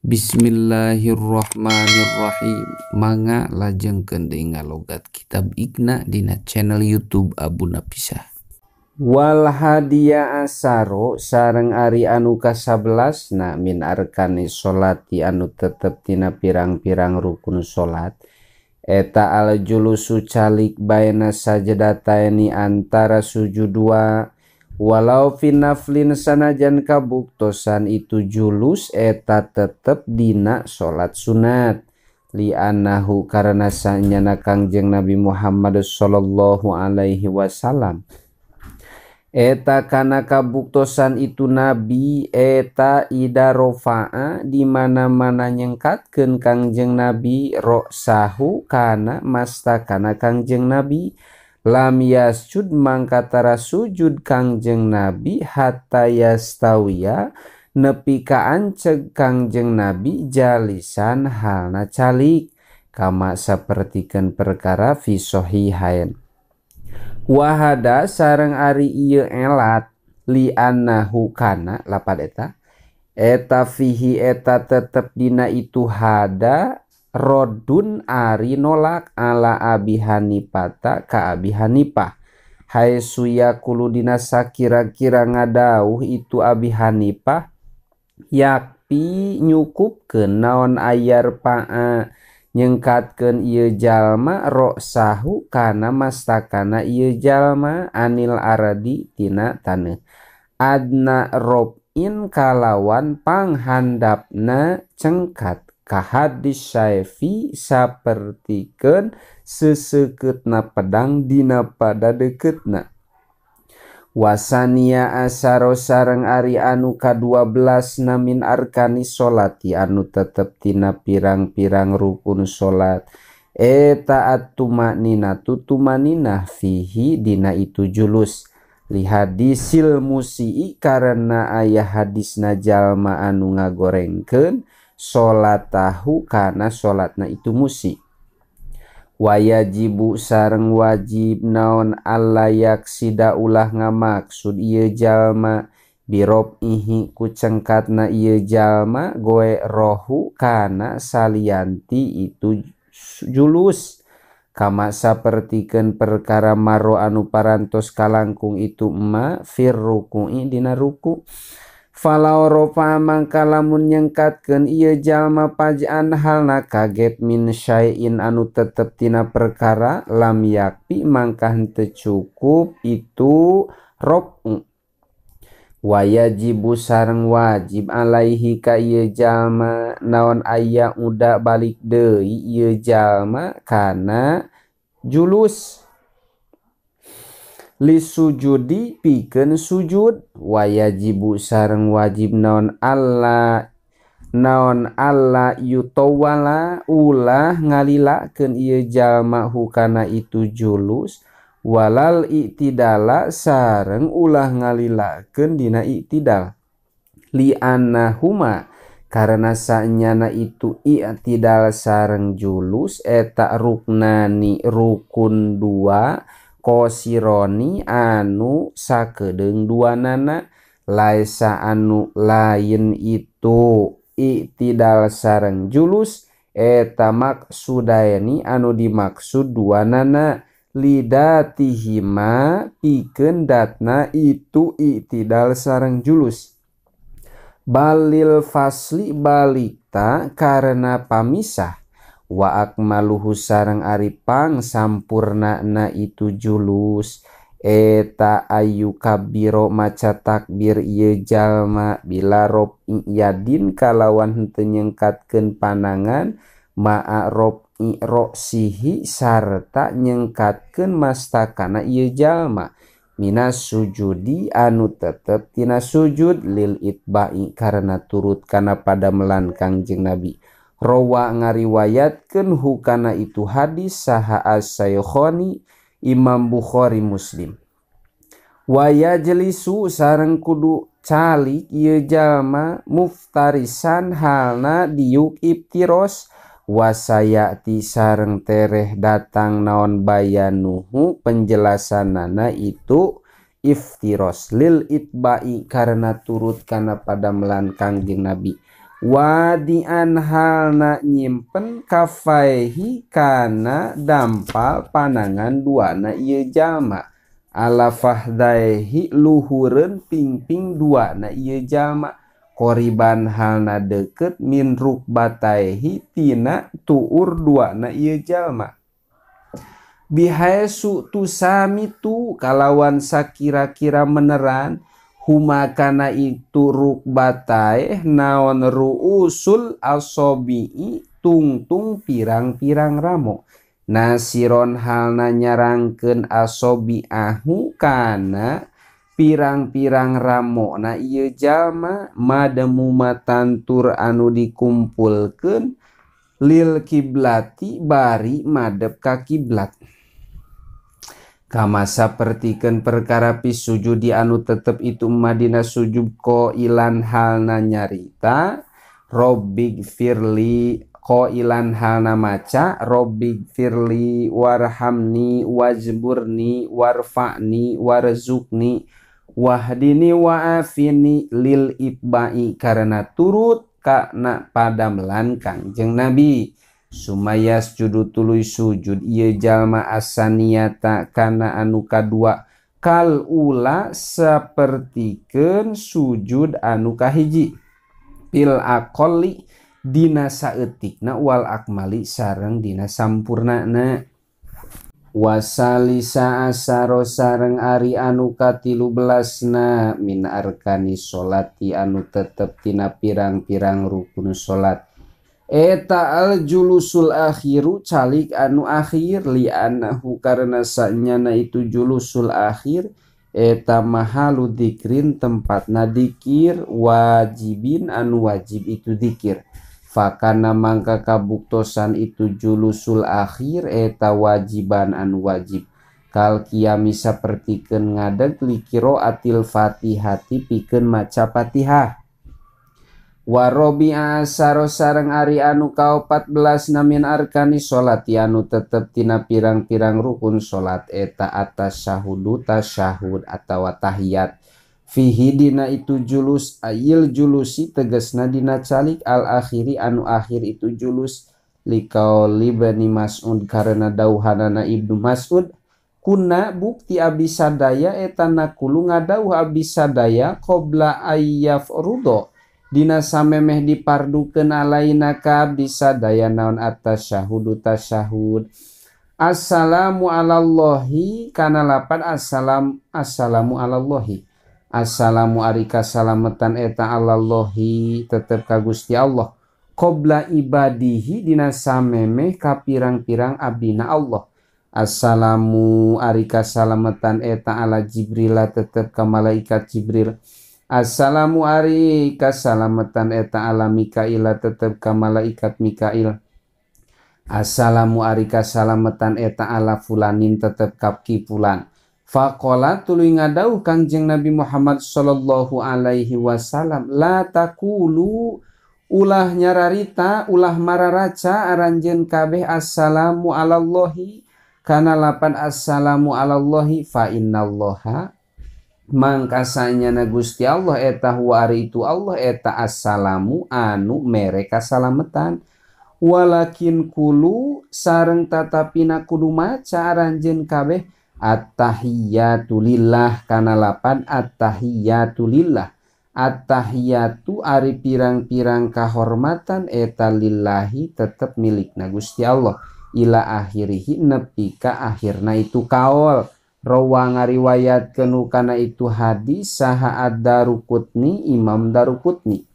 Bismillahirrahmanirrahim. Mangga lajengkeun deui ngalogat kitab Iqna dina channel YouTube Abu Napisah. Wal hadiya asaro sareng ari anu ka-11na min arkani sholati anu tetep tina pirang-pirang rukun salat eta al julusu calik baina sajdataini antara sujud dua walau fi naflin sanajan kabuktosan itu julus eta tetep dina salat sunat li annahu karena sanyana Kangjeng Nabi Muhammad sallallahu alaihi wasallam eta kana kabuktosan itu nabi eta ida rofa'a di mana-mana nyengkatkeun Kangjeng Nabi roksahu kana mastakana Kangjeng Nabi lam yasjud mangka tara sujud Kangjeng Nabi hatta yastawiya nepi ka anceg Kangjeng Nabi jalisan halna calik kama sapertikeun perkara fi sahihain. Wahada sareng ari ieu elat li annahu kana lapad eta eta fihi eta tetep dina itu hada rodun ari nolak ala Abi Hanifata ka Abi Hanifah haesu yaqulu dina sakira-kira ngadauh itu Abi Hanifah yakpi nyukupkeun naon ayar paa nyengkatkeun ieu jalma roksahu kana mastakana ieu jalma anil aradi tina taneuh adna robin kalawan panghandapna cengkat kahadis syaifi sapertikeun seuseuketna pedang dina pada deketna. Wasania asaro sareng ari anu ka-12 namin arkani sholati anu tetep tina pirang-pirang rukun salat eta at-tumanina tutumaninah fihi dina itu julus li hadisil musii karena aya hadisna jalma anu ngagorengkeun sholatahu kana sholatna itu musi. Wayajibu sareng wajib naon alla yaksida ulah ngamaksud ieu jalma birob ihi ku cengkatna ieu jalma goe rohu kana salianti itu julus kama sapertikeun perkara maro anu parantos kalangkung itu ma fir ruku'i dina ruku. Falau rofa mangka lamun nyengkatkeun ieu jalma pajaan halna kaget min syai'in anu tetep tina perkara lam yakpi mangka henteu cukup itu rofu. Wayajibu sareng wajib alaihi ka ieu jalma naon aya uda balik deui ieu jalma kana julus li sujudi pikeun sujud. Wayajibu sareng wajib naon alla yutawala ulah ngalilakeun ieu jalma hukana itu julus walal i'tidala sareng ulah ngalilakeun dina i'tidal li annahuma karena sanyana itu i'tidal sareng julus eta ruknani rukun dua kosironi anu sakedeung duanana laisa anu lain itu i'tidal sareng julus eta maksudaeni anu dimaksud duanana lidatihima pikeun datna itu i'tidal sareng julus balil fasli balikta karena pamisah wa akmaluhu sareng ari pang sampurnana itu julus eta ayu kabiro maca takbir ieu jalma bila rob yadin kalawan henteu nyengkatkeun panangan ma'a rob roksihi sarta nyengkatkeun mastakana ieu jalma minas sujudi anu tetep tina sujud lil itba'i karena turut kana padamelan Kangjeng Nabi. Rawa ngariwayatkeun hukana itu hadis saha as-Saykhoni Imam Bukhari Muslim. Waya jelisu sareng kudu calik ieu jalma muftarisan halna diuk iftiros wasayati sareng tereh datang naon bayanuhu penjelasanana itu iftiros lil itba'i karena turut kana padamelan Kangjeng Nabi. Wadian halna nyimpen kafaihi kana dampal panangan duana ieu jalma ala fahdaihi luhureun pingping duana ieu jalma qoriban halna deukeut min rukbataihi tina tuur duana ieu jalma bihaesu tusamitu kalawan sakira-kira meneran huma kana itu rukbatae naon ruusul asobi'i tungtung pirang-pirang ramo nasiron halna nyarangkeun asobi'ahu kana pirang-pirang ramo na ieu jalma mademumatan tur anu dikumpulkeun lil kiblati bari madep ka kiblat. Kama sapertikeun perkara pi sujudi anu tetep itu madina sujud qailan halna nyarita Robbig firli qailan halna maca Robbig firli warhamni wajburni warfa'ni warzuqni wahdini wa'afini lil itba'i karena turut kana padamlan Kangjeng Nabi. Sumayas judu tuluy sujud ieu jalma asaniyata kana anu kadua kal ula sapertikeun sujud anu kahiji pil aqalli dina saeutikna wal akmali sareng dina sampurnana. Wasalisa asaro sareng ari anu ka-13na min arkani sholati anu tetep tina pirang-pirang rukun salat eta al julusul akhiru calik anu akhir li anahu karena sanyana itu julusul akhir eta mahalu dikrin tempatna dikir wajibin anu wajib itu dikir fakana mangka kabuktosan itu julusul akhir eta wajiban anu wajib kal qiyami sapertikeun ngadeg li qiraatil fatihati pikeun maca Fatihah. Warobi'a asaro sareng ari anu ka-14 namin arkani salat anu tetep tina pirang-pirang rukun salat eta atas syahudu tasyahud atawa tahiyat fihi dina itu julus ayil julusi tegesna dina calik al akhiri anu akhir itu julus liqauli Ibnu Mas'ud karena dauhanana Ibnu Mas'ud kuna bukti abdi sadaya eta nakulu ngadauh abdi sadaya qabla ayyaf rudo dina samemeh dipardukeun alaina ka abdi sadaya naon atasyahudu tasyahud assalamu alallahi kana lapan assalam assalamu alallahi assalamu ari kasalametan eta alallahi tetep ka Gusti Allah qabla ibadihi dina samemeh ka pirang-pirang abdina Allah assalamu ari kasalametan eta ala Jibril tetep ka malaikat Jibril assalamu ari kasalametan eta ala Mikaila tetep ka malaikat Mikail assalamu ari kasalametan eta ala fulanin tetep ka ki fulan. Faqala tuluy ngadauh Kangjeng Nabi Muhammad sallallahu alaihi wasallam la taqulu ulah nyararita ulah mararaca aranjeun kabeh assalamu alallahi kana lapan assalamu alallahi fa innallaha mangkasanya na Gusti Allah eta huwa ari itu Allah eta assalamu anu mere kasalametan walakin kulu sareng tatapina kudu maca aranjeun kabeh attahiyatu lillah kana lapan attahiyatu lillah attahiyatu ari pirang-pirang kahormatan eta lillahi tetep milikna Gusti Allah ila akhirihi nepi ka akhirna itu kaol. Rawa ngariwayatkeun kana itu hadis saha Ad-Daruqutni Imam Daruqutni.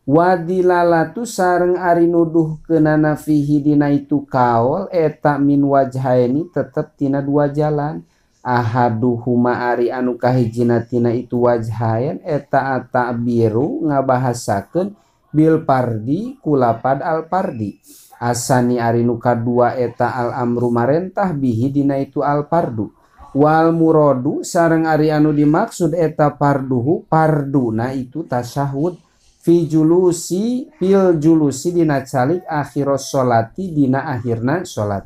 Wadilalatu sareng ari nuduhkeunana fihi dina itu kaol eta min wajhaini tetep tina dua jalan. Ahaduhuma ari anu kahijina tina itu wajhain eta at-ta'biru ngabahasakeun bil pardi kulapad al pardi. Asani ari nu kadua eta al amru marentah bihi dina itu al pardu wal muradu sareng ari anu dimaksud eta parduhu parduna itu tasyahud fi julusi fil julusi dina calik akhiros sholati dina akhirna sholat.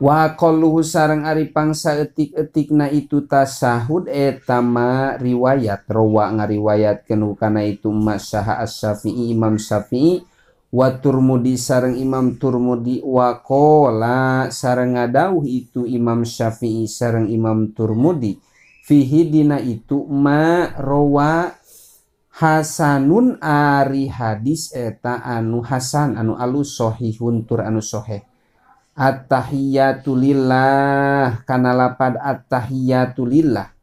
Wa aqalluhu sareng ari pangsa etik-etikna itu tasahud eta ma riwayat rawa ngariwayatkeun kana itu ma saha Asy-Syafi'i Imam Syafi'i wa Turmudi sareng Imam Turmudi wa qala sareng ngadawuh itu Imam Syafi'i sareng Imam Turmudi fihi dina itu ma rawa hasanun ari hadis eta anu hasan anu alus sahihun tur anu sahih. At-tahiyyatu lillah kana lapad at-tahiyyatu lillah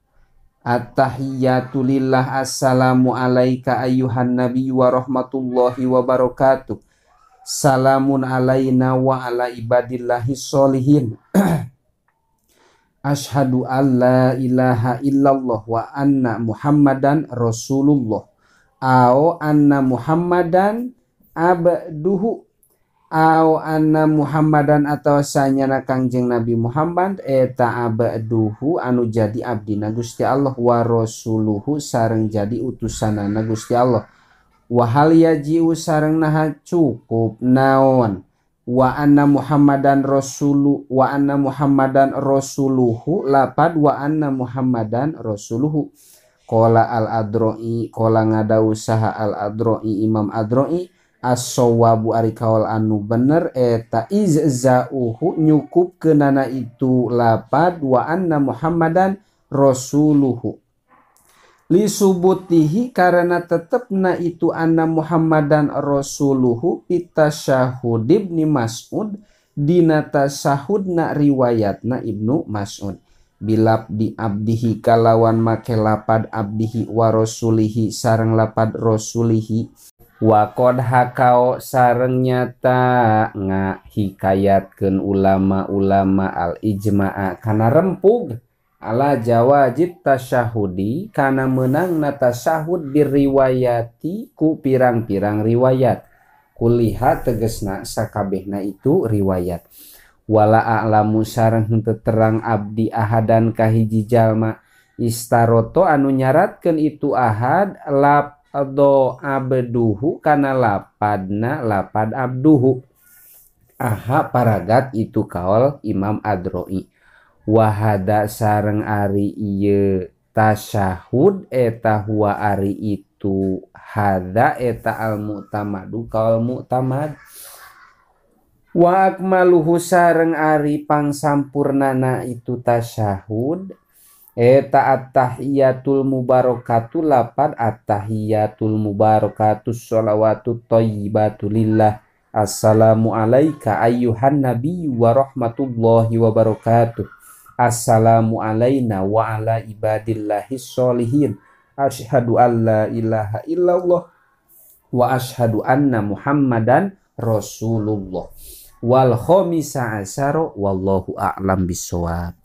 at-tahiyyatu lillah assalamu alaika ayyuhan nabi wa rahmatullahi wa barakatuh salamun alaina wa ala ibadillahi sholihin asyhadu alla ilaha illallah wa anna muhammadan rasulullah au anna muhammadan abduhu au anna muhammadan atawa sanyana Kangjeng Nabi Muhammad eta abduhu anu jadi abdina Gusti Allah wa rasuluhu sareng jadi utusanana Gusti Allah wa hal yaji'u sareng naha cukup naon wa anna muhammadan rasulu wa anna muhammadan rasuluhu lapad wa anna muhammadan rasuluhu qala al adroi qala ngadau saha al adroi Imam Adroi as-sawabu ari kaul anu bener eta izzauhu nyukupkeunana itu lapad wa anna muhammadan rasuluhu li subutihi karena tetepna itu anna muhammadan rasuluhu pitasyahud Ibnu Mas'ud dina tasyahudna riwayatna Ibnu Mas'ud bilab di abdihi kalawan make lapad abdihi wa rasulihi sareng lapad rasulihi wa qad hakao sareng nyata ngahikayatkeun ulama-ulama al ijma'a kana rempug ala jawazit tasyahudi kana meunangna tasyahud birriwayati ku pirang-pirang riwayat kuliha tegesna sakabehna itu riwayat wala a'lamu sareng henteu terang abdi ahadan ka hiji jalma istaroto anu nyaratkeun itu ahad lap do abduhu kana lapadna lapad abduhu aha paragat itu kaol Imam Adroi wahada sareng ari ieu tasyahud eta huwa ari itu hada eta al mu'tamadu kaol mu'tamad wa akmaluhu sareng ari pangsampurnana itu tasyahud eta at-tahiyatul mubarakatuh lapad at-tahiyatul mubarakatus sholawatut thayyibatu lillah assalamu alaika ayyuhan nabi wa rahmatullahi wa barakatuh assalamu alaina wa ala ibadillahis sholihin asyhadu alla ilaha illallah wa asyhadu anna muhammadan rasulullah wal khamisa asyara wallahu a'lam bissawab.